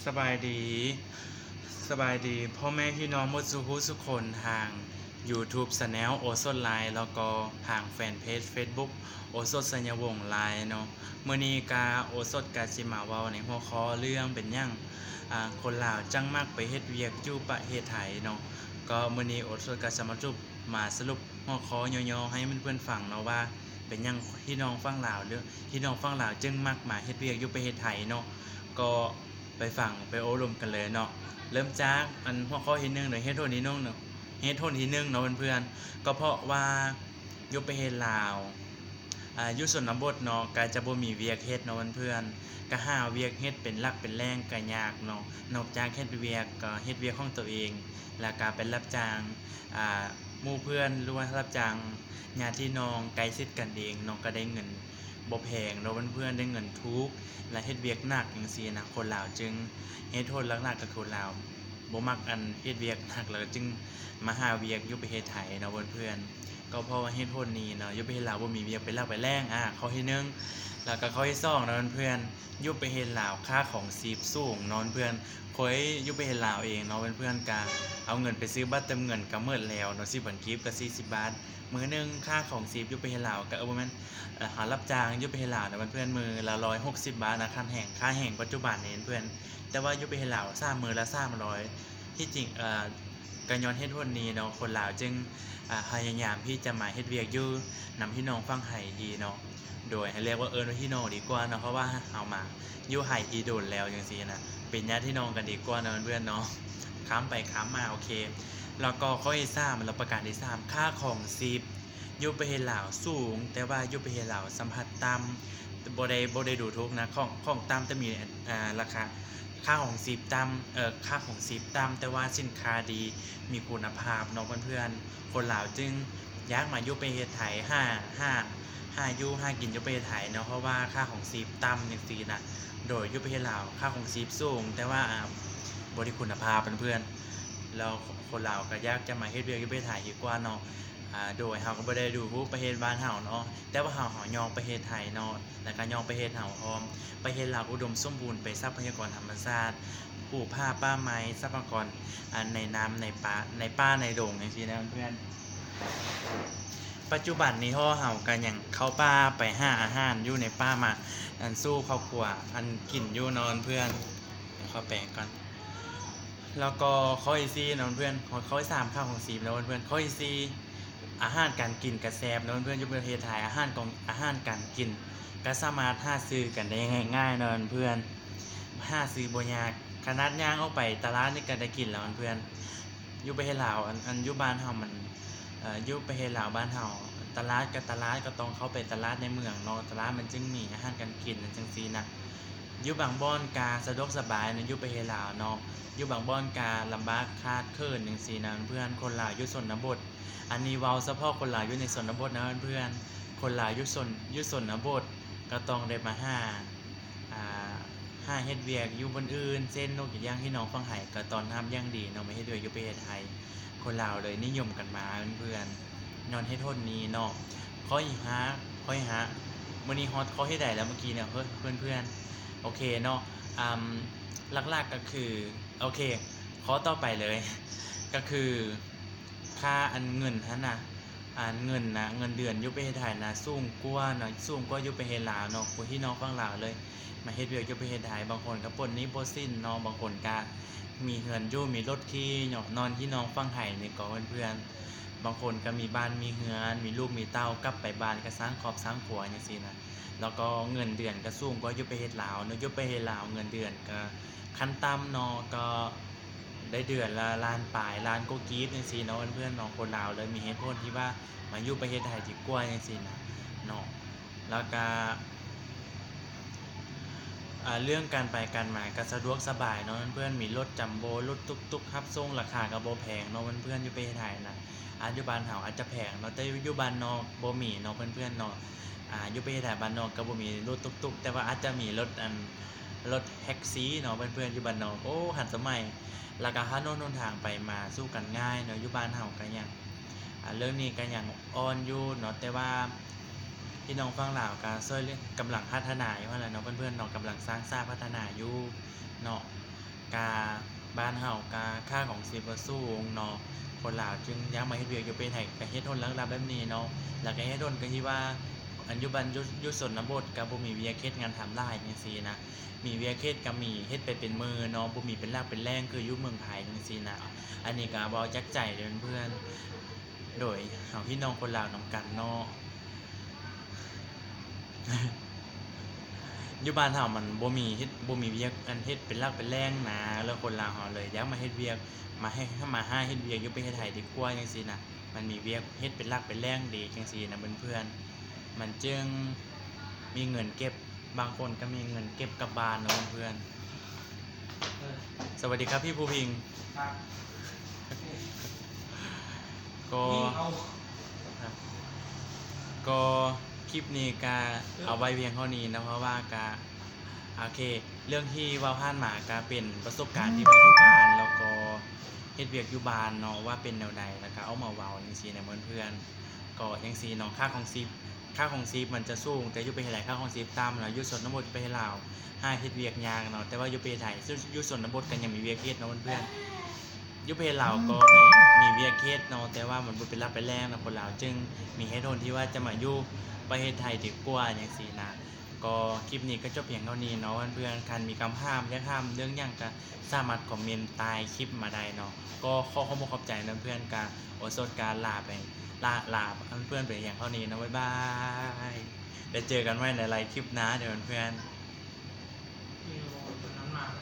ສະບາຍດີ ສະບາຍດີພໍ່ແມ່ພີ່ນ້ອງໝົດສູ່ຜູ້ສູ່ຄົນ ທາງຢູທູບແຊນແນວໂອສົດລາຍ ແລ້ວກໍທາງແຟນເພຈເຟສບຸກໂອສົດໄຊຍະວົງລາຍເນາະ. ມື້ນີ້ກະໂອສົດກະຊິມາເວົ້າໃນຫົວຂໍ້ເລື່ອງເປັນຫຍັງ ອາ ຄົນລາວຈັ່ງມັກໄປເຮັດວຽກຢູ່ປະເທດໄທເນາະ. ກໍມື້ນີ້ໂອສົດກະຈະມາສະຫຼຸບ ມາສະຫຼຸບຫົວຂໍ້ຫຍໍ້ໆໃຫ້ເພື່ອນໆຟັງເນາະ ວ່າເປັນຫຍັງພີ່ນ້ອງຝັ່ງລາວ ຫຼື ພີ່ນ້ອງຝັ່ງລາວຈຶ່ງມັກມາເຮັດວຽກຢູ່ປະເທດໄທເນາະ. ກໍໄປຟັງ ໄປໂອ້ລົມກັນເລີຍເນາະ. ເລີ່ມຈາກອັນຫົວຂໍ້ທີໜຶ່ງເນາະ ເຫດຜົນທີໜຶ່ງເນາະ ເຫດຜົນທີໜຶ່ງເນາະເພື່ອນໆ ກໍເພາະວ່າຢູ່ປະເທດລາວ ອາ ຢູ່ຊົນນະບົດເນາະ ກະຈະບໍ່ມີວຽກເຮັດເນາະເພື່ອນໆ ກະຫາວຽກເຮັດເປັນຫຼັກເປັນແຫຼ່ງກະຍາກເນາະ. ນອກຈາກເຮັດວຽກ ກໍເຮັດວຽກຂອງຕົວເອງ ແລ້ວກະໄປຮັບຈ້າງ ອາ ໝູ່ເພື່ອນ ຫຼືວ່າຮັບຈ້າງຍາດພີ່ນ້ອງໃກ້ຊິດກັນເອງເນາະ ກໍໄດ້ເງິນບໍ່ແພງເນາະເພື່ອນໆ ໄດ້ເງິນຖືກ ແລະ ເຮັດວຽກໜັກຈັ່ງຊີ້ນະ. ຄົນລາວຈຶ່ງ ເຫດຜົນຫຼັກໆ ກໍຄືຄົນລາວບໍ່ມັກອັນເຮັດວຽກໜັກ ແລ້ວກໍຈຶ່ງມາຫາວຽກຢູ່ປະເທດໄທເນາະເພື່ອນໆ. ກໍເພາະວ່າເຫດຜົນນີ້ເນາະ ຢູ່ປະເທດລາວບໍ່ມີວຽກເປັນຫຼັກເປັນແຫຼ່ງ. ອາ ຂໍ້ທີໜຶ່ງ ແລ້ວກໍຂໍ້ທີສອງເນາະເພື່ອນໆ ຢູ່ປະເທດລາວຄ່າຄອງຊີບສູງເນາະເພື່ອນ. ຂ້ອຍຢູ່ປະເທດລາວເອງເນາະເພື່ອນໆ ກະເອົາເງິນໄປຊື້ບັດເຕີມເງິນກະໝົດແລ້ວເນາະ ສິບພັນກີບ ກະສີ່ສິບບາດ. ມື້ໜຶ່ງຄ່າຄອງຊີບຢູ່ປະເທດລາວ ກະ ເອີ ບໍ່ແມ່ນ ເຮົາຮັບຈ້າງຢູ່ປະເທດລາວເນາະເພື່ອນໆ ມື້ລະຮ້ອຍຫົກສິບບາດນະ ຄັນແຮງ ຄ່າແຮງປັດຈຸບັນນີ້ເພື່ອນ. ແຕ່ວ່າຢູ່ປະເທດລາວສາມມື້ລະສາມຮ້ອຍ. ທີ່ຈິງ ເອີ ກະຍ້ອນເຫດຜົນນີ້ເນາະ ຄົນລາວຈຶ່ງ ອາ ພະຍາຍາມທີ່ຈະມາເຮັດວຽກຢູ່ນຳພີ່ນ້ອງຝັ່ງໄທອີກເນາະ. ໂດຍໃຫ້ລຽກວ່າເອີ້ນວ່າພີ່ນ້ອງດີກວ່າເນາະ ເພາະວ່າເຮົາມາຢູ່ໄທອີກດົນແລ້ວຈັ່ງຊີ້ນະ ເປັນຍາດພີ່ນ້ອງກັນດີກວ່າເນາະເພື່ອນໆເນາະ. ຂ້າມໄປຂ້າມມາ ໂອເຄ. ແລ້ວກໍຂໍ້ທີສາມ ແລ້ວປະການທີສາມ ຄ່າຄອງຊີບຢູ່ປະເທດລາວສູງ ແຕ່ວ່າຢູ່ປະເທດລາວສຳພັດຕ່ຳ. ບໍ່ໄດ້ ບໍ່ໄດ້ດູຖູກນະ ຂອງ ຂອງຕ່ຳຈະມີ ອາ ລາຄາ ຄ່າຄອງຊີບຕ່ຳ ເອີ ຄ່າຄອງຊີບຕ່ຳ ແຕ່ວ່າສິນຄ້າດີ ມີຄຸນນະພາບເນາະເພື່ອນໆ. ຄົນລາວຈຶ່ງຢາກມາຢູ່ປະເທດໄທ ຫາ ຫາ ຫາຢູ່ຫາກິນຢູ່ປະເທດໄທເນາະ ເພາະວ່າຄ່າຄອງຊີບຕ່ຳຈັ່ງຊີ້ນະ. ໂດຍຢູ່ປະເທດລາວຄ່າຄອງຊີບສູງ ແຕ່ວ່າ ອາ ບໍ່ໄດ້ຄຸນນະພາບເພື່ອນໆ ແລ້ວຄົນລາວກໍຢາກຈະມາເຮັດວຽກຢູ່ປະເທດໄທດີກວ່າເນາະ. ອາ ໂດຍເຮົາກໍບໍ່ໄດ້ດູຖູກປະເທດບ້ານເຮົາເນາະ ແຕ່ວ່າເຮົາ ເຮົາຍ້ອງປະເທດໄທເນາະ ແລ້ວກໍຍ້ອງປະເທດເຮົາພ້ອມ. ປະເທດລາວອຸດົມສົມບູນໄປຊັບພະຍາກອນທຳມະຊາດ ປູກຜາປ່າໄມ້ ຊັບພະຍາກອນ ອາ ໃນນ້ຳ ໃນປ່າ ໃນປ່າໃນດົງຈັ່ງຊີ້ນະເພື່ອນ. ປັດຈຸບັນນີ້ເຮົາ ເຮົາກໍຍັງເຂົ້າປ່າໄປຫາອາຫານຢູ່ໃນປ່າມາ ອັນ ສູ່ຄອບຄົວ ອັນ ກິນຢູ່ເນາະເພື່ອນ. ຂໍແປງກ່ອນ. ແລ້ວກໍຂໍ້ທີສີ່ເນາະເພື່ອນ ຂໍ້ ຂໍ້ທີສາມ ຄ່າຄອງຊີບເນາະເພື່ອນ. ຂໍ້ທີສີ່ ອາຫານການກິນກະແຊບເນາະເພື່ອນ. ຢູ່ປະເທດໄທ ອາຫານກອງ ອາຫານການກິນກະສາມາດຫາຊື້ກັນໄດ້ງ່າຍໆເນາະເພື່ອນ ຫາຊື້ບໍ່ຍາກ. ຂະໜາດຍ່າງອອກໄປຕະຫຼາດນີ້ກະໄດ້ກິນແລ້ວເພື່ອນ. ຢູ່ປະເທດລາວ ອັນ ອັນຢູ່ບ້ານເຮົາມັນ ເອີ ຢູ່ປະເທດລາວບ້ານເຮົາ ຕະຫຼາດກະຕະຫຼາດ ກໍຕ້ອງເຂົ້າໄປຕະຫຼາດໃນເມືອງເນາະ ຕະຫຼາດມັນຈຶ່ງມີອາຫານການກິນຈັ່ງຊີ້ນະ. ຢູ່ບາງບ່ອນກະສະດວກສະບາຍເນາະ ຢູ່ປະເທດລາວເນາະ ຢູ່ບາງບ່ອນກະລຳບາກຂາດເຂີນຈັ່ງຊີ້ນະເພື່ອນ. ຄົນລາວຢູ່ຊົນນະບົດ ອັນນີ້ເວົ້າສະເພາະຄົນລາວຢູ່ໃນຊົນນະບົດນະເພື່ອນ. ຄົນລາວຢູ່ຊົນ ຢູ່ຊົນນະບົດກໍຕ້ອງໄດ້ມາຫາ ອາ ຫາເຮັດວຽກຢູ່ບ່ອນອື່ນ ເຊັ່ນ ຍົກຕົວຢ່າງ ພີ່ນ້ອງຝັ່ງໄທກໍຕ້ອນຮັບຢ່າງດີເນາະ ມາເຮັດວຽກຢູ່ປະເທດໄທ. ຄົນລາວເລີຍນິຍົມກັນມາເພື່ອນໆ ຍ້ອນເຫດຜົນນີ້ເນາະ. ຂໍ້ທີຫ້າ ຂໍ້ທີຫ້າ ມື້ນີ້ຮອດຂໍ້ທີໃດແລ້ວເມື່ອກີ້ເນາະ ເອີ ເພື່ອນໆ. ໂອເຄເນາະ ອາ ຫຼັກໆກໍຄື ໂອເຄ ຂໍ້ຕໍ່ໄປເລີຍ ກໍຄື ຄ່າອັນເງິນຫັ້ນນະ ອັນເງິນນະ ເງິນເດືອນຢູ່ປະເທດໄທນະ ສູງກວ່າເນາະ ສູງກວ່າຢູ່ປະເທດລາວເນາະ. ພວກພີ່ນ້ອງຝັ່ງລາວເລີຍ ມາເຮັດວຽກຢູ່ປະເທດໄທ ບາງຄົນກໍປົດໜີ້ປົດສິນເນາະ ບາງຄົນກໍມີເຮືອນຢູ່ ມີລົດຂີ່ເນາະ. ນອນ ພີ່ນ້ອງຝັ່ງໄທນີ້ກໍເພື່ອນໆ ບາງຄົນກໍມີບ້ານມີເຮືອນ ມີລູກມີເຕົ້າ ກັບໄປບ້ານກໍສ້າງຄອບສ້າງຄົວຈັ່ງຊີ້ນະ. ແລ້ວກໍເງິນເດືອນກໍສູງກວ່າຢູ່ປະເທດລາວເນາະ ຢູ່ປະເທດລາວເງິນເດືອນກໍ ຂັ້ນຕ່ຳເນາະ ກໍໄດ້ເດືອນລະລ້ານປາຍ ລ້ານກວ່າກີບຈັ່ງຊີ້ເນາະເພື່ອນໆເນາະ. ຄົນລາວເລີຍມີເຫດຜົນທີ່ວ່າມາຢູ່ປະເທດໄທດີກວ່າຈັ່ງຊີ້ນະເນາະ. ແລ້ວກະ ອາ ເລື່ອງການໄປການມາກໍສະດວກສະບາຍເນາະເພື່ອນໆ ມີລົດຈັມໂບ້ ລົດຕຸກໆຮັບສົ່ງ ລາຄາກໍບໍ່ແພງເນາະເພື່ອນໆ ຢູ່ປະເທດໄທນະ. ອາ ຢູ່ບ້ານເຮົາອາດຈະແພງເນາະ ແຕ່ຢູ່ ຢູ່ບ້ານນອກບໍ່ມີເນາະເພື່ອນໆເນາະ. ອາ ຢູ່ປະເທດໄທບ້ານນອກກໍບໍ່ມີລົດຕຸກໆ ແຕ່ວ່າອາດຈະມີລົດ ອັນ ລົດແທັກຊີເນາະເພື່ອນໆ ຢູ່ບ້ານນອກ ໂອ້ ທັນສະໄໝ. ແລ້ວກໍຖະໜົນຫົນທາງໄປມາສູ່ກັນງ່າຍເນາະ ຢູ່ບ້ານເຮົາກໍຍັງ ອາ ເລື່ອງນີ້ກໍຍັງອ່ອນຢູ່ເນາະ ແຕ່ວ່າພີ່ນ້ອງຝັ່ງລາວກໍຊ່ວຍເຫຼືອ ກຳລັງພັດທະນາຢູ່ຫັ້ນແຫຼະເນາະເພື່ອນໆເນາະ ກຳລັງສ້າງສາພັດທະນາຢູ່ເນາະ. ເຮົາກະຄ່າຄອງຊີບກະສູງເນາະ, ຄົນລາວຈຶ່ງຢາກມາເຮັດວຽກຢູ່ປະເທດໄທ ກະເຫດຜົນຫຼັກໆແບບນີ້ເນາະ. ແລ້ວກະເຫດຜົນກະທີ່ວ່າ ອັນຢູ່ບ້ານ ຢູ່ ຢູ່ຊົນນະບົດກະບໍ່ມີວຽກເຮັດງານທຳຫຼາຍຈັ່ງຊີ້ນະ, ມີວຽກເຮັດກະມີເຮັດໄປເປັນມື້ເນາະ, ບໍ່ມີເປັນຫຼັກເປັນແຫຼ່ງຄືຢູ່ເມືອງໄທຈັ່ງຊີ້ນະ. ອັນນີ້ກະເວົ້າຈາກໃຈເດີເພື່ອນໆ ໂດຍເຮົາພີ່ນ້ອງຄົນລາວນຳກັນເນາະ. ຢູ່ບ້ານເຮົາມັນບໍ່ມີເຮັດ ບໍ່ມີວຽກອັນເຮັດເປັນຫຼັກເປັນແຫຼ່ງນະ, ແລ້ວຄົນລາວເຮົາເລີຍຢາກມາເຮັດວຽກ ມາໃຫ້ ມາຫາເຮັດວຽກຢູ່ປະເທດໄທດີກວ່າຈັ່ງຊີ້ນະ, ມັນມີວຽກເຮັດເປັນຫຼັກເປັນແຫຼ່ງດີຈັ່ງຊີ້ນະເພື່ອນໆ, ມັນຈຶ່ງມີເງິນເກັບ ບາງຄົນກະມີເງິນເກັບກັບບ້ານເນາະເພື່ອນໆ. ສະຫວັດດີຄັບພີ່ພູພິງ. ກໍ ກໍຄລິບນີ້ກະເອົາໄວ້ພຽງເທົ່ານີ້ເນາະ, ເພາະວ່າກະ ໂອເຄ ເລື່ອງທີ່ເວົ້າຜ່ານມາກະເປັນປະສົບການທີ່ມາຢູ່ບ້ານ ແລ້ວກໍເຮັດວຽກຢູ່ບ້ານເນາະ ວ່າເປັນແນວໃດ ແລ້ວກະເອົາມາເວົ້າຈັ່ງຊີ້ນະເພື່ອນໆ. ກໍຈັ່ງຊີ້ເນາະ, ຄ່າຄອງຊີບ ຄ່າຄອງຊີບມັນຈະສູງ ແຕ່ຢູ່ປະເທດໄທຄ່າຄອງຊີບຕ່ຳ, ແລ້ວຢູ່ຊົນນະບົດປະເທດລາວຫາເຮັດວຽກຍາກເນາະ, ແຕ່ວ່າຢູ່ປະເທດໄທ ຢູ່ ຢູ່ຊົນນະບົດກະຍັງມີວຽກເຮັດເນາະເພື່ອນໆ. ຢູ່ປະເທດລາວກໍມີ ມີວຽກເຮັດເນາະ, ແຕ່ວ່າມັນບໍ່ເປັນຫຼັກເປັນແຫຼ່ງເນາະ, ຄົນລາວຈຶ່ງມີເຫດຜົນທີ່ວ່າຈະມາຢູ່ປະເທດໄທດີກວ່າຈັ່ງຊີ້ນະ. ກໍຄລິບນີ້ກະຈົບພຽງເທົ່ານີ້ເນາະເພື່ອນໆ, ຄັນມີຄຳຖາມຢາກຖາມເລື່ອງຫຍັງກະສາມາດຄອມເມັນໃຕ້ຄລິບມາໄດ້ເນາະ. ກໍຂໍຂອບອົກຂອບໃຈເນາະເພື່ອນ, ກະໂອສົດກະລາໄປ ລາ ລາເພື່ອນໆໄປພຽງເທົ່ານີ້ເນາະ, ບາຍບາຍ. ແລ້ວເຈີກັນໃໝ່ໃນໄລຄລິບໜ້າເດີເພື່ອນໆ.